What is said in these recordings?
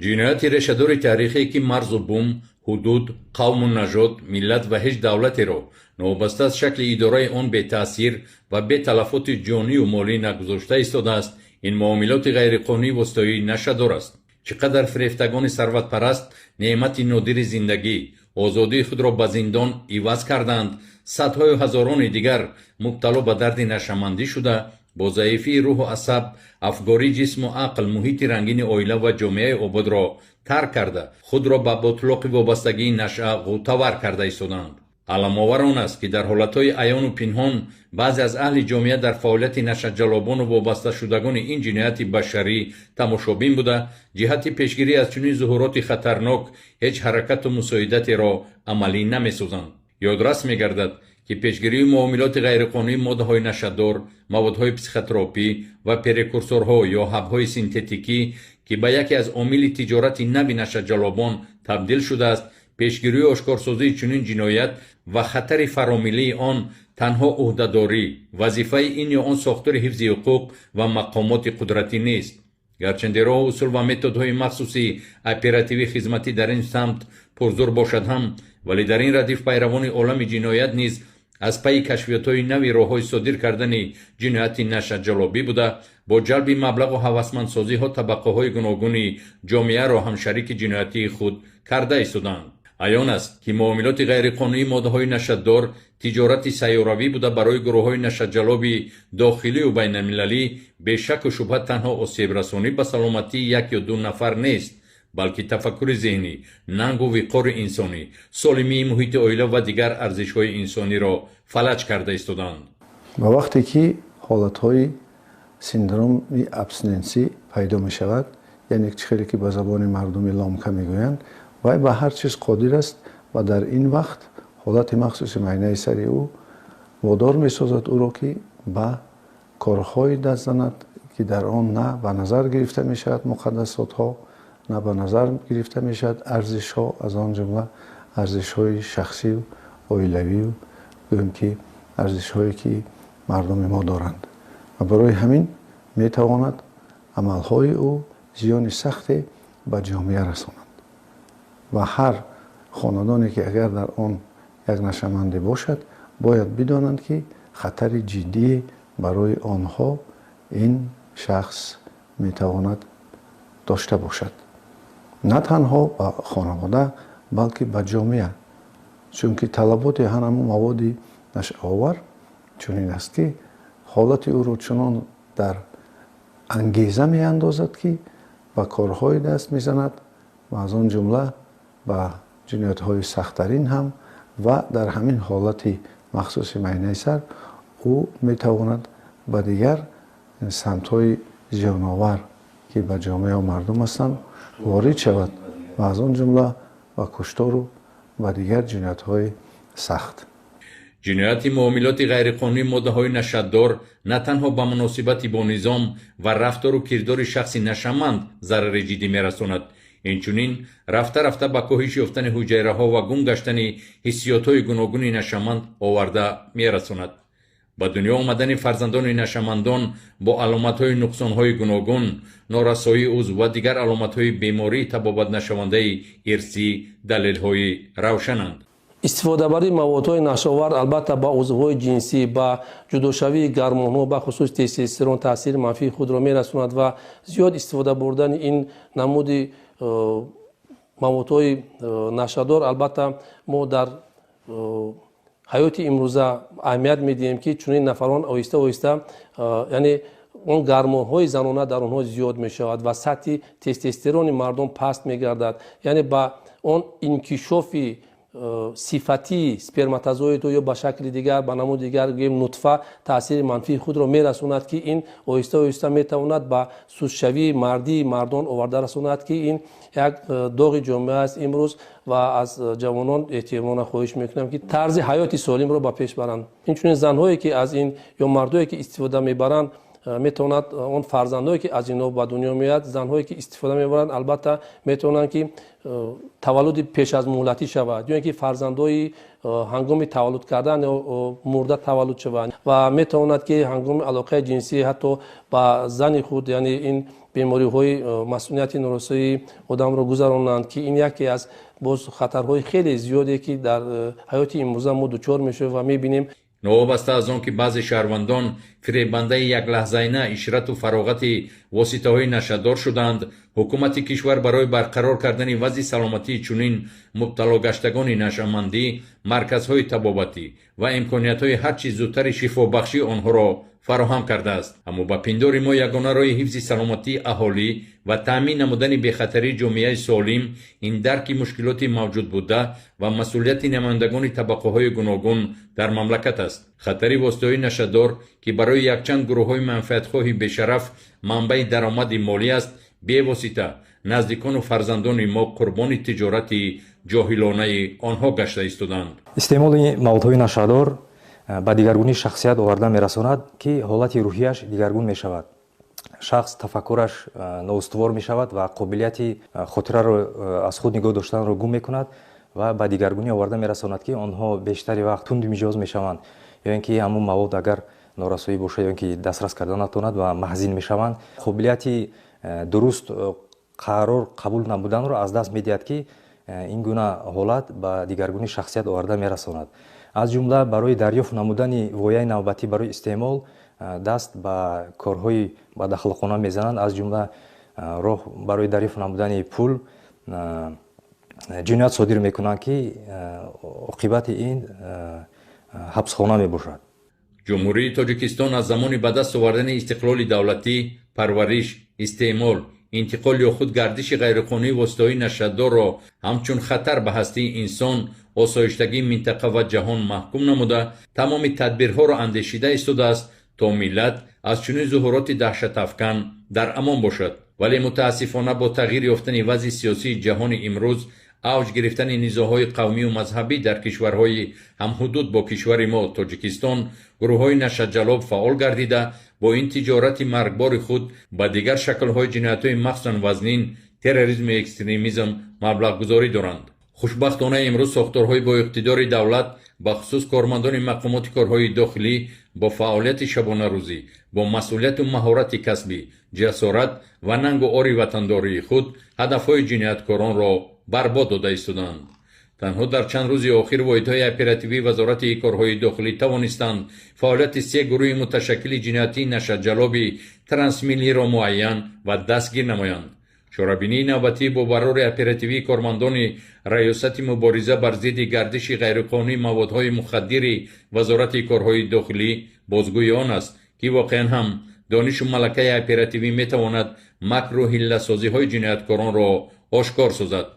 Ҷинояти решадори таърихе, ки марзу бум, ҳудуд, қавму нажод, миллат ва ҳеҷ давлатеро, новобаста аз шакли идораи он, бетаъсир ва беталафоти ҷонию молӣ нагузошта истодааст, ин муомилоти ғайриқонунии воситаҳои нашъадор аст. Чӣ қадар фирефтагони сарватпараст неъмати нодири зиндагӣ, озодии худро ба зиндон иваз карданд, садҳою ҳазорони дигар мубтало ба дарди нашъамандӣ шуда, бо заифии рӯҳу асаб, афгории ҷисму ақл муҳити рангини оила ва ҷомеаи ободро тарк карда, худро ба ботлоқи вобастагии нашъа ғӯтавар карда истоданд. Аламовар он аст, ки дар ҳолатҳои аёну пинҳон баъзе аз аҳли ҷомеа дар фаъолияти нашъаҷаллобону вобасташудагони ин ҷинояти башарӣ тамошобин буда, ҷиҳати пешгирӣ аз чунин зуҳуроти хатарнок ҳеҷ ҳаракату мусоидатеро амалӣ намесозанд. Ёдрас мегардад, ки пешгирии муомилоти ғайриқонунии моддаҳои нашъадор, маводҳои психотропӣ ва прекурсорҳо ё ҳабҳои синтетикӣ, ки ба яке аз омили тиҷорати нави нашъаҷаллобон табдил шудааст, пешгирию ошкорсозии чунин ҷиноят ва хатари фаромиллии он танҳо ӯҳдадорӣ, вазифаи ин ё он сохтори ҳифзи ҳуқуқ ва мақомоти қудратӣ нест. Гарчанде роҳу усул ва методҳои махсуси оперативӣ хизматӣ дар ин самт пурзур бошад ҳам, вале дар ин радиф пайравони олами ҷиноят низ аз пайи кашфиётҳои нави роҳҳои содир кардани ҷинояти нашъаҷаллобӣ буда, бо ҷалби маблағу ҳавасмандсозиҳо табақаҳои гуногуни ҷомеаро ҳамшарики ҷиноятии худ карда истодаанд. Аён аст, ки муомилоти ғайриқонунии моддаҳои нашъадор тиҷорати сайёравӣ буда, барои гурӯҳҳои нашъаҷаллоби дохилию байналмилалӣ бешаку шубҳа танҳо осебрасонӣ ба саломатии як ё ду нафар нест, балки тафаккури зеҳнӣ, нангу виқори инсонӣ, солимии муҳити оила ва дигар арзишҳои инсониро фалаҷ карда истодаанд. Ба вақте ки ҳолатҳои синдроми абстиненсӣ пайдо мешавад, яъне чӣ хеле ки ба забони мардуми ломка мегӯянд, вай ба ҳар чиз қодир аст ва дар ин вақт ҳолати махсуси майнаи сари ӯ водор месозад ӯро, ки ба корҳое даст занад, ки дар он на ба назар гирифта мешавад муқаддасотҳо, на ба назар гирифта мешавад арзишҳо, аз он ҷумла арзишҳои шахсию оилавию, гӯем ки, арзишҳое ки мардуми мо доранд. Ва барои ҳамин метавонад амалҳои ӯ зиёни сахте ба ҷомеа расонад. Ва ҳар хонадоне ки агар дар он як нашъаманде бошад, бояд бидонанд, ки хатари ҷиддие барои онҳо ин шахс метавонад дошта бошад, на танҳо ба хонавода, балки ба ҷомеа, чунки талаботи ҳамун маводи нашъаовар чунин аст, ки ҳолати ӯро чунон дар ангеза меандозад, ки ба корҳое даст мезанад ва аз он ҷумла ба ҷиноятҳои сахттарин ҳам. Ва дар ҳамин ҳолати махсуси майнаи сар ӯ метавонад ба дигар самтҳои зиёновар, ки ба ҷомеа мардум ҳастанд, ворид шавад ва аз он ҷумла ба куштору ба дигар ҷиноятҳои сахт. Ҷинояти муомилоти ғайриқонунии моддаҳои нашъадор на танҳо ба муносибати бо низом ва рафтору кирдори шахси нашъаманд зарари ҷиддӣ мерасонад, инчунин рафта-рафта ба коҳиш ёфтани ҳуҷайраҳо ва гум гаштани ҳиссиётҳои гуногуни нашъаманд оварда мерасонад. Ба дунё омадани фарзандони нашъамандон бо аломатҳои нуқсонҳои гуногун, норасоии узв ва дигар аломатҳои бемории табобатнашавандаи ирсӣ далелҳои равшананд. Истифодабарии маводҳои нашъаовар албатта ба узвҳои ҷинсӣ, ба ҷудошавии гормонҳо, бахусус тестостерон, таъсири манфии худро мерасонад ва зиёд истифода бурдани ин намуди маводҳои нашъадор, албатта, мо дар ҳаёти имрӯза аҳамият медиҳем, ки чунин нафарон оҳиста оҳиста, яъне он гормонҳои занона дар онҳо зиёд мешавад ва сатҳи тестостерони мардон паст мегардад, яъне ба он инкишофи сифатии сперматозоидҳо ё ба шакли дигар, ба намуди дигар гӯем, нутфа таъсири манфии худро мерасонад, ки ин оҳиста оҳиста метавонад ба сустшавии мардии мардон оварда расонад, ки ин як доғи ҷомеа аст имрӯз. Ва аз ҷавонон эҳтиромона хоҳиш мекунам, ки тарзи ҳаёти солимро ба пеш баранд. Инчунин занҳое ки аз ин ё мардое ки истифода мебаранд, метавонад он фарзандое ки аз инҳо ба дунё меояд, занҳое ки истифода мебаранд, албатта, метавонанд ки таваллуди пеш аз муҳлатӣ шавад ё ин ки фарзандои ҳангоми таваллуд кардан ё мурда таваллуд шаванд ва метавонад ки ҳангоми алоқаи ҷинсӣ ҳатто ба зани худ, яъне ин бемориҳои масунияти норасоии одамро гузаронанд, ки ин яке аз боз хатарҳои хеле зиёде ки дар ҳаёти имрӯза мо дучор мешавем ва мебинем. Новобаста аз он ки баъзе шаҳрвандон фиребандаи яклаҳзаина ишрату фароғати воситаҳои нашъадор шуданд, ҳукумати кишвар барои барқарор кардани вазъи саломатии чунин мубталогаштагони нашъамандӣ марказҳои табобатӣ ва имкониятҳои ҳар чиз зудтари шифобахшии онҳоро фароҳам кардааст. Аммо ба пиндори мо ягона роҳи ҳифзи саломатии аҳолӣ ва таъмин намудани бехатарии ҷомеаи солим ин дарки мушкилоти мавҷуд буда ва масъулияти намояндагони табақаҳои гуногун дар мамлакат аст. Хатари воситаҳои нашъадор, ки барои якчанд гурӯҳҳои манфиатхоҳи бешараф манбаи даромади молӣ аст, бевосита наздикону фарзандони мо қурбони тиҷорати ҷоҳилонаи онҳо гашта истоданд. Истеъмоли маводҳои нашъадор ба дигаргунии шахсият оварда мерасонад, ки ҳолати рӯҳияш дигаргун мешавад. Шахс тафаккураш ноустувор мешавад ва қобилияти хотираро аз худ нигоҳ доштанро гум мекунад ва ба дигаргунӣ оварда мерасонад, ки онҳо бештари вақт тунду миҷоз мешаванд, ё ин ки ҳамун мавод агар норасоӣ бошад ё ин ки дастрас карда натавонад ва маҳзин мешаванд. Қобилияти дуруст қарор қабул намуданро аз даст медиҳад, ки ин гуна ҳолат ба дигаргунии шахсият оварда мерасонад. Аз ҷумла барои дарёфт намудани вояи навбатӣ барои истеъмол даст ба корҳои бадахлоқона мезананд, аз ҷумла роҳ барои дарёфт намудани пул ҷиноят содир мекунанд, ки оқибати ин ҳабсхона мебошад. Ҷумҳурии Тоҷикистон аз замони ба даст овардани истиқлоли давлатӣ парвариш, истеъмол, интиқол ё худ гардиши ғайриқонунии воситаҳои нашъадорро ҳамчун хатар ба ҳастии инсон, осоиштагии минтақа ва ҷаҳон маҳкум намуда, тамоми тадбирҳоро андешида истодааст, то миллат аз чунин зуҳуроти даҳшатафкан дар амон бошад. Вале мутаассифона бо тағйир ёфтани вазъи сиёсии ҷаҳони имрӯз, авҷ гирифтани низоъҳои қавмию мазҳабӣ дар кишварҳои ҳамҳудуд бо кишвари мо Тоҷикистон, гурӯҳҳои нашъаҷалоб фаъол гардида, бо ин тиҷорати маргбори худ ба дигар шаклҳои ҷиноятҳои махсусан вазнин, терроризму экстремизм маблағгузорӣ доранд. Хушбахтона имрӯз сохторҳои боиқтидори давлат, бахусус кормандони мақомоти корҳои дохилӣ, бо фаъолияти шабонарӯзӣ, бо масъулияту маҳорати касбӣ, ҷасорат ва нангу ори ватандории худ ҳадафҳои ҷинояткоронро барбод дода истоданд. Танҳо дар чанд рӯзи охир воҳидҳои оперативии Вазорати корҳои дохилӣ тавонистанд фаъолияти се гурӯҳи муташаккили ҷиноятии нашъаҷалоби трансмиллиро муайян ва дастгир намоянд. Чорабинии навбатӣ бо барори оперативии кормандони Раёсати мубориза бар зидди гардиши ғайриқонунии маводҳои мухаддири Вазорати корҳои дохилӣ бозгӯи он аст, ки воқеан ҳам донишу малакаи оперативӣ метавонад макру ҳилласозиҳои ҷинояткоронро ошкор созад.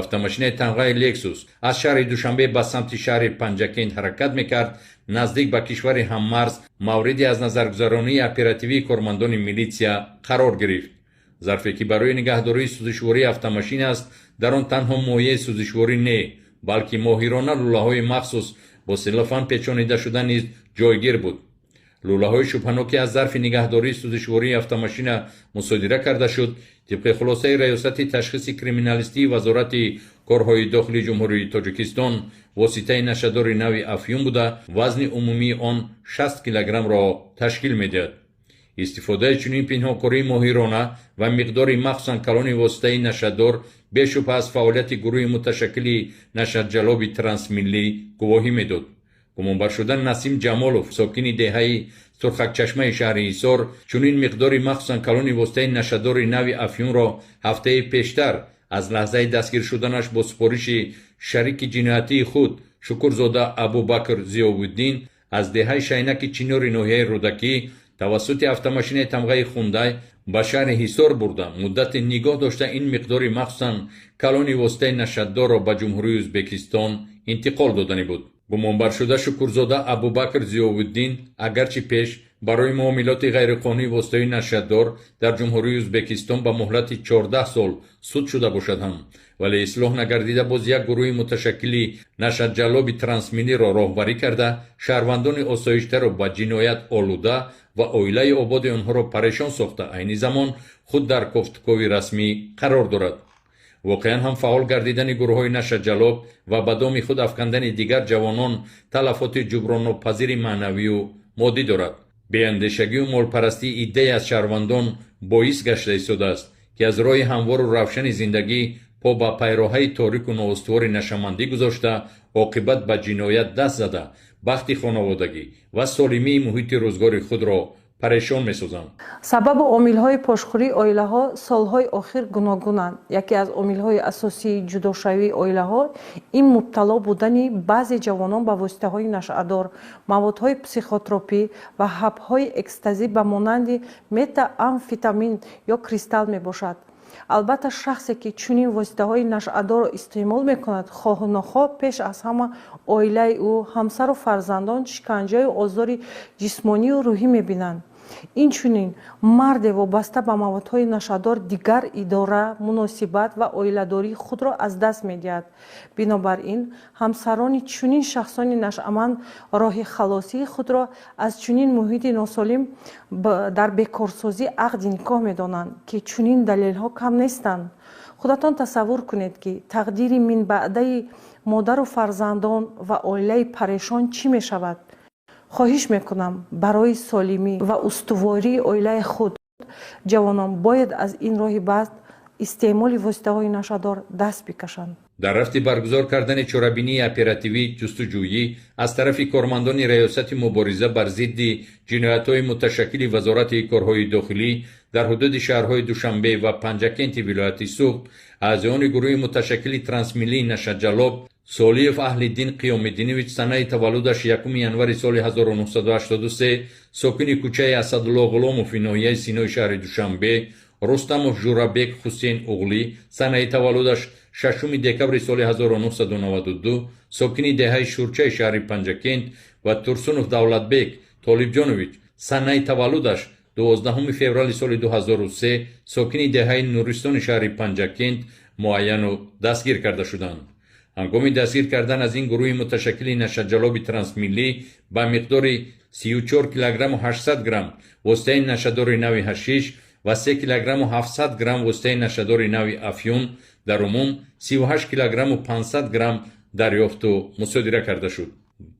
Автомошинаи тамғаи Лексус аз шаҳри Душанбе ба самти шаҳри Панҷакент ҳаракат мекард, наздик ба кишвари ҳаммарз мавриди аз назаргузаронии оперативии кормандони милитсия қарор гирифт. Зарфе ки барои нигаҳдории сӯзишвории автомошин аст, дар он танҳо моеъи сӯзишворӣ не, балки моҳирона лӯлаҳои махсус бо селофан печонида шуда низ ҷойгир буд. Лӯлаҳои шубҳаноке аз зарфи нигаҳдории сӯзишвории автомошина мусодира карда шуд, тибқи хулосаи Раёсати ташхиси криминалистии Вазорати корҳои дохилии Ҷумҳурии Тоҷикистон воситаи нашъадори нави афюн буда, вазни умумии он 60 килограммро ташкил медиҳад. Истифодаи чунин пинҳонкории моҳирона ва миқдори махсусан калони воситаи нашъадор бешубҳа аз фаъолияти гурӯҳи муташаккили нашъаҷалоби трансмиллӣ гувоҳӣ медод. Гумонбаршуда Насим Ҷамолов, сокини деҳаи Сурхакчашмаи шаҳри Ҳисор, чунин миқдори махсусан калони воситаи нашъадори нави афюнро ҳафтаи пештар аз лаҳзаи дастгир шуданаш бо супориши шарики ҷиноятии худ Шукурзода Абубакр Зиёвуддин аз деҳаи Шайнаки Чинори ноҳияи Рӯдакӣ тавассути автомошинаи тамғаи Хундай ба шаҳри Ҳисор бурда, муддати нигоҳ дошта ин миқдори махсусан калони воситаи нашъадорро ба Ҷумҳурии Ӯзбекистон интиқол додани буд. Гумонбаршуда Шукурзода Абубакр Зиёвуддин агарчи пеш барои муомилоти ғайриқонунии воситаҳои нашъадор дар Ҷумҳурии Ӯзбекистон ба муҳлати 14 сол суд шуда бошад ҳам, вале ислоҳ нагардида боз як гурӯҳи муташаккили нашъаҷалоби трансмиллиро роҳбарӣ карда, шаҳрвандони осоиштаро ба ҷиноят олуда ва оилаи ободи онҳоро парешон сохта, айни замон худ дар кофтукови расмӣ қарор дорад. Воқеан ҳам фаъол гардидани гурӯҳҳои нашъаҷалоб ва ба доми худ афкандани дигар ҷавонон талафоти ҷуброннопазири маънавию моддӣ дорад. Беандешагию молпарастии иддае аз шаҳрвандон боис гашта истодааст, ки аз роҳи ҳамвору равшани зиндагӣ по ба пайроҳаи торику ноустувори нашъамандӣ гузошта, оқибат ба ҷиноят даст зада, бахти хонаводагӣ ва солимии муҳити рӯзгори худро парешон месозанд. Сабабу омилҳои пошхӯрии оилаҳо солҳои охир гуногунанд. Яке аз омилҳои асосии ҷудошавии оилаҳо ин мубтало будани баъзе ҷавонон ба воситаҳои нашъадор, маводҳои психотропӣ ва ҳабҳои экстазӣ ба монанди метаамфетамин ё кристалл мебошад. Албатта, шахсе, ки чунин воситаҳои нашъадорро истеъмол мекунад, хоҳу нохоҳ пеш аз ҳама оилаи ӯ, ҳамсару фарзандон шиканҷаю озори ҷисмонию рӯҳӣ мебинанд. Инчунин марде вобаста ба маводҳои нашъадор дигар идора, муносибат ва оиладории худро аз даст медиҳад. Бинобар ин, ҳамсарони чунин шахсони нашъаманд роҳи халосии худро аз чунин муҳити носолим дар бекорсозии ақди никоҳ медонанд, ки чунин далелҳо кам нестанд. Худатон тасаввур кунед, ки тақдири минбаъдаи модару фарзандон ва оилаи парешон чӣ мешавад. Хоҳиш мекунам, барои солимӣ ва устувории оилаи худ ҷавонон бояд аз ин роҳи бад, истеъмоли воситаҳои нашъадор, даст бикашанд. Дар рафти баргузор кардани чорабинии оперативӣ ҷустуҷӯӣ аз тарафи кормандони Раёсати мубориза бар зидди ҷиноятҳои муташаккили Вазорати корҳои дохилӣ дар ҳудуди шаҳрҳои Душанбе ва Панҷакенти вилояти Суғд, аъзоёни гурӯҳи муташаккили трансмиллии нашъаҷаллоб Солиев Аҳлиддин Қиёмиддинович, санаи таваллудаш 1 январи соли 1983, сокини кӯчаи Асадулло Ғуломови ноҳияи Синои шаҳри Душанбе, Рустамов Журабек Ҳусейн Уғлӣ, санаи таваллудаш 6 декабри соли 1992, сокини деҳаи Шурчаи шаҳри Панҷакент ва Турсунов Давлатбек Толибҷонович, санаи таваллудаш 12 феврали соли 2003, сокини деҳаи Нуристони шаҳри Панҷакент муайяну дастгир карда шуданд. Ҳангоми дастгир кардан аз ин гурӯҳи муташаккили нашъаҷаллоби трансмиллӣ ба миқдори 34 килограмму 800 грамм воситаи нашъадори нави ҳашиш ва 3 килограмму 700 грамм воситаи нашъадори нави афюн, дар умум 38 килограмму 500 грамм дарёфту мусодира карда шуд.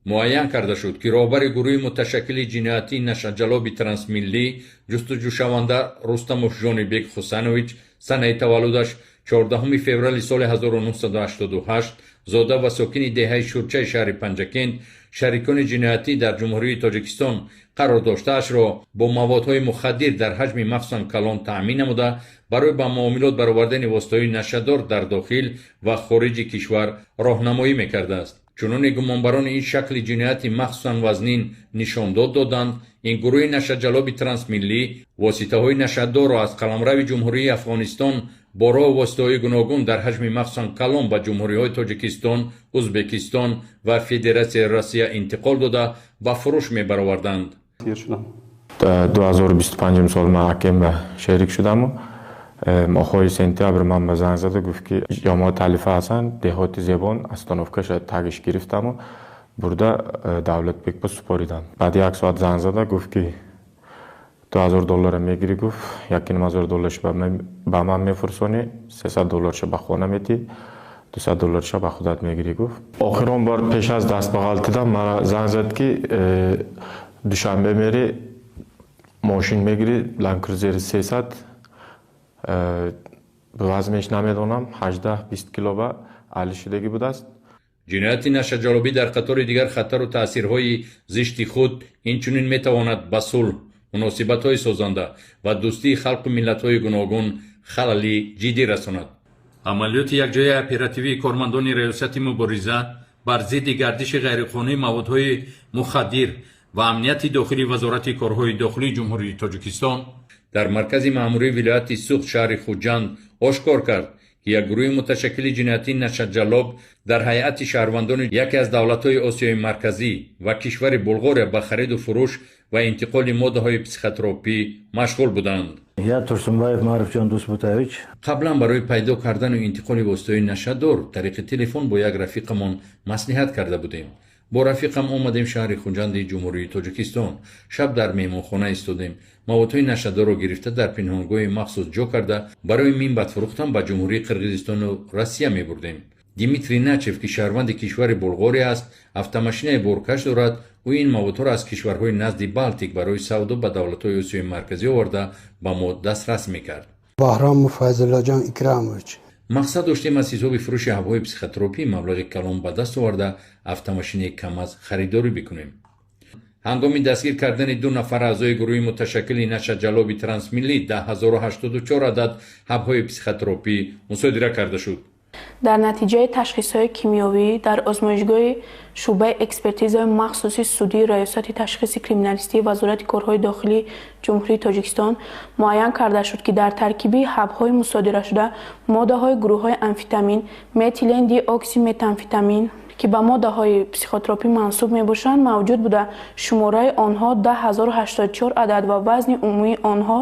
Муайян карда шуд, ки роҳбари гурӯҳи муташаккили ҷиноятии нашъаҷаллоби трансмиллӣ ҷустуҷӯшаванда Рустамов Жонибек Хусанович, санаи таваллудаш 14 феврали соли 1988, зода ва сокини деҳаи Шурчаи шаҳри Панҷакент, шарикони ҷиноятӣ дар Ҷумҳурии Тоҷикистон қарор доштаашро бо маводҳои мухаддир дар ҳаҷми махсусан калон таъмин намуда, барои ба муомилот баровардани воситаҳои нашъадор дар дохил ва хориҷи кишвар роҳнамоӣ мекардааст. Чуноне гумонбарони ин шакли ҷинояти махсусан вазнин нишондод доданд, ин гурӯҳи нашъаҷаллоби трансмиллӣ воситаҳои нашъадорро аз қаламрави Ҷумҳурии Афғонистон бо роҳу воситаҳои гуногун дар ҳаҷми махсусан калон ба ҷумҳуриҳои Тоҷикистон, Ӯзбекистон ва Федератсияи Россия интиқол дода, ба фурӯш мебароварданд. 2025 сол ман акем шерик шудаму моҳҳои сентябр ман ба занг зада гуфт, ки ҷамоат талифа ҳасан, деҳоти Зебон, остановкаша тагиш гирифтаму бурда Давлатбек ба супоридам. Баъд як соат занг зада гуфт, ки 2000 доллара мегирӣ. Гуфт, 1500 долларш ба ман мефурсонӣ, 300 долларша ба хона метӣ, 200 долларша ба худат мегирӣ, гуфт. Охирон бор пеш аз даст ба ғалтидан мара занг зад, ки Душанбе мери, мошин мегирӣ, Ланд Крузери 300, вазнеш намедонам, 18-20 кило ба али шудагӣ будааст. Ҷинояти нашъаҷаллобӣ дар қатори дигар хатару таъсирҳои зишти худ инчунин метавонад ба сулҳ, муносибатҳои созанда ва дӯстии халқу миллатҳои гуногун халали ҷиддӣ расонад. Амалиёти якҷояи оперативии кормандони Раёсати мубориза бар зидди гардиши ғайриқонунии маводҳои мухаддир ва амнияти дохилии Вазорати корҳои дохилии Ҷумҳурии Тоҷикистон дар маркази маъмурии вилояти Суғд, шаҳри Хуҷанд ошкор кард, ки як гурӯҳи муташаккили ҷиноятии нашъаҷаллоб дар ҳайати шаҳрвандони яке аз давлатҳои Осиёи Марказӣ ва кишвари Булғория ба хариду фурӯш ва интиқоли моддаҳои психотропӣ машғул буданд. Я Турсунбаев Маъруфҷон Дусбутович. Қаблан барои пайдо кардану интиқоли воситаҳои нашъадор тариқи телефон бо як рафиқамон маслиҳат карда будем. Бо рафиқам омадем шаҳри Хуҷанди Ҷумҳурии Тоҷикистон. Шаб дар меҳмонхона истодем. Маводҳои нашъадорро гирифта, дар пинҳонгоҳи махсус ҷо карда, барои минбаъд фурӯхтан ба Ҷумҳурии Қирғизистону Россия мебурдем. Димитрий Начев, ки шаҳрванди кишвари Булғория аст, автомошинаи боркаш дорад. Ӯ ин маводҳоро аз кишварҳои назди Балтик барои савдо ба давлатҳои Осиёи Марказӣ оварда, ба мо дастрас мекард. Баҳромов Файзуллоҷон Икрамович. Мақсад доштем, аз ҳисоби фурӯши ҳабҳои психотропӣ маблағи калон ба даст оварда, автомошинаи КамАЗ харидорӣ бикунем. Ҳангоми дастгир кардани ду нафар аъзои гурӯҳи муташаккили нашаҷаллоби трансмиллӣ 10 084 адад ҳабҳои психотропӣ мусодира карда шуд. Дар натиҷаи ташхисҳои кимиёвӣ дар озмоишгоҳи шӯъбаи экспертизаи махсуси судии Раёсати ташхиси криминалистии Вазорати корҳои дохилии Ҷумҳурии Тоҷикистон муайян карда шуд, ки дар таркиби ҳабҳои мусодирашуда моддаҳои гурӯҳҳои амфитамин, метилен-диоксиметамфетамин, ки ба моддаҳои психотропӣ мансуб мебошанд, мавҷуд буда, шумораи онҳо 10 084 адад ва вазни умумии онҳо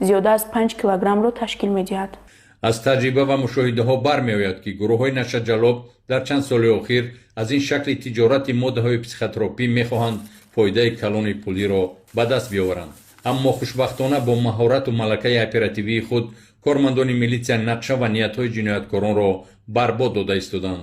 зиёда аз 5 килограммро ташкил медиҳад. Аз таҷриба ва мушоҳидаҳо бармеояд, ки гурӯҳҳои нашаҷаллоб дар чанд соли охир аз ин шакли тиҷорати моддаҳои психотропӣ мехоҳанд фоидаи калони пулиро ба даст биёваранд. Аммо хушбахтона, бо маҳорату малакаи оперативии худ кормандони милитсия нақша ва ниятҳои ҷинояткоронро барбод дода истоданд.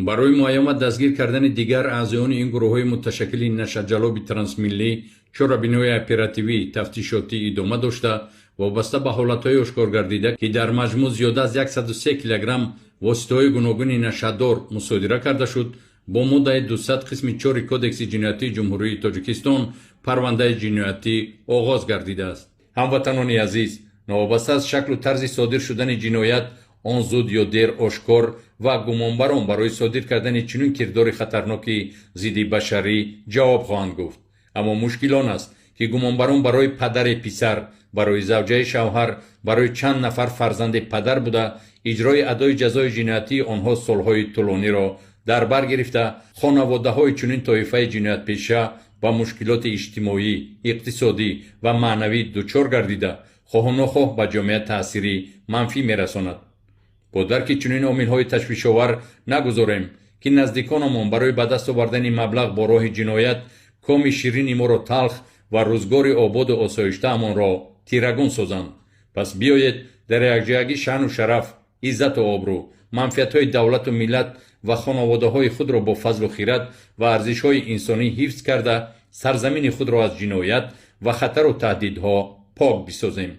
Барои муайян ва дастгир кардани дигар аъзоёни ин гурӯҳҳои муташаккили нашаҷаллоби трансмиллӣ чорабиниҳои оперативӣ тафтишотӣ идома дошта, вобаста ба ҳолатҳои ошкоргардида, ки дар маҷмӯъ зиёда аз 103 килограмм воситаҳои гуногуни нашадор мусодира карда шуд, бо моддаи 200 қисми 4 Кодекси ҷиноятии Ҷумҳурии Тоҷикистон парвандаи ҷиноятӣ оғоз гардидааст. Ҳамватанони азиз, новобаста аз шаклу тарзи содир шудани ҷиноят, он зуд ё дер ошкор ва гумонбарон барои содир кардани чунин кирдори хатарноки зидди башарӣ ҷавоб хоҳанд гуфт. Аммо мушкил он аст, ки гумонбарон барои падари писар, барои завҷаи шавҳар, барои чанд нафар фарзанди падар буда, иҷрои адои ҷазои ҷиноятии онҳо солҳои тӯлониро дар бар гирифта, хонаводаҳои чунин тоифаи ҷиноятпеша ба мушкилоти иҷтимоӣ, иқтисодӣ ва маънавӣ дучор гардида, хоҳу нохоҳ ба ҷомеа таъсири манфӣ мерасонад. Бо дарки чунин омилҳои ташвишовар, нагузорем, ки наздикономон барои ба даст овардани маблағ бо роҳи ҷиноят коми ширини моро талх ва рӯзгори ободу осоиштаамонро тирагун созанд. Пас биёед, дар якҷоягӣ шаъну шараф, иззату обрӯ, манфиатҳои давлату миллат ва хонаводаҳои худро бо фазлу хират ва арзишҳои инсонӣ ҳифз карда, сарзамини худро аз ҷиноят ва хатару таҳдидҳо пок бисозем.